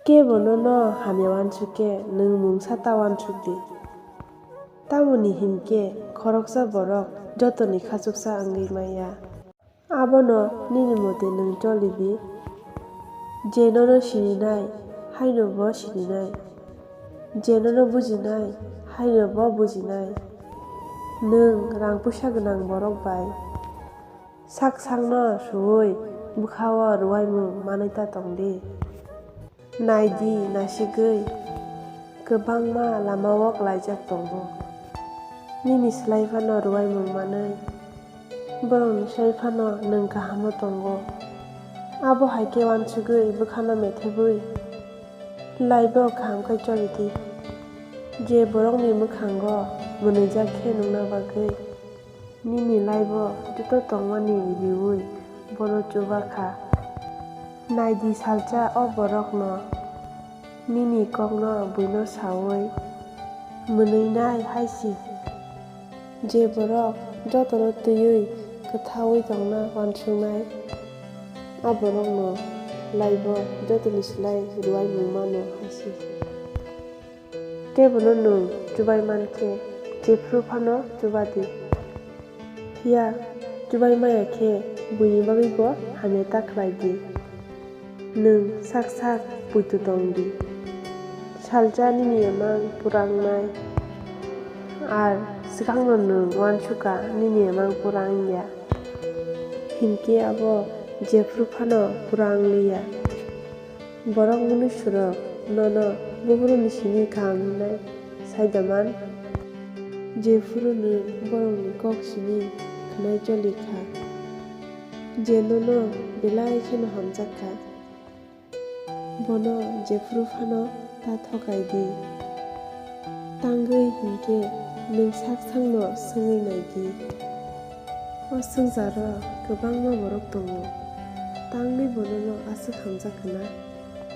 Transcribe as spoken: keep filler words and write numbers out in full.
Kebo nono hamya uansuk khe nwng mungsa ta uansuk di. Tamoni hinkhe khoroksa borok jotoni khachuksa wngwi manya. Abono nini mote nwng choli di. Je nono sininai, haino bo sininai. Je nono bujinai, haino bo bujinai. Nwng rang puisa gwnang borok bai sak sakno suwi bwkha-o rwuaimung manwi ta tong di. Nai di, nasigwi kwbangma lama-o klaijak tongo. Nini slai phano rwuaimung manwi, borokni slai phano nwng kaham-o tongo. Abo hai khe uansugwi bwkhano methebwi laibo kaham khe choli di. Je borokni mwkhango mwnwijak khe nungna bagwi nini laibo joto tongmani riwi bono chuba kha. Nai di, salsa o borokno nini kokno buino saui mwnwinai hai se. Je borok jotono twiwi kwthaui tongna uansuknai, a borokno laibo jotoni slai rwuaimung mano hai se. Kebono nwng chubai man khe, jephru phano chuba di. Phiya chubai maya khe, buini bagwibo hamya ta khlai di. Nwng sak sak poito tong di. Salsa nini emang pura wngnai, ar swkangno nwng uansuk kha nini emang pura wngya. Hinkhe abo jephru phano pura wngliya. Borok mwnwisurok nono buphuruni simi kaham hwnwi sai da man? Jephuru nwng borokni kok simi khwnai choli kha, je nono belai kheno hamjak kha, bono jephuru phano ta thokai di. Tangwi hinkhe nwng sak sakno swngwi nai di. O swngcharo kwbangma borok tongo, tangwi bo nono aswk hamjak khwna?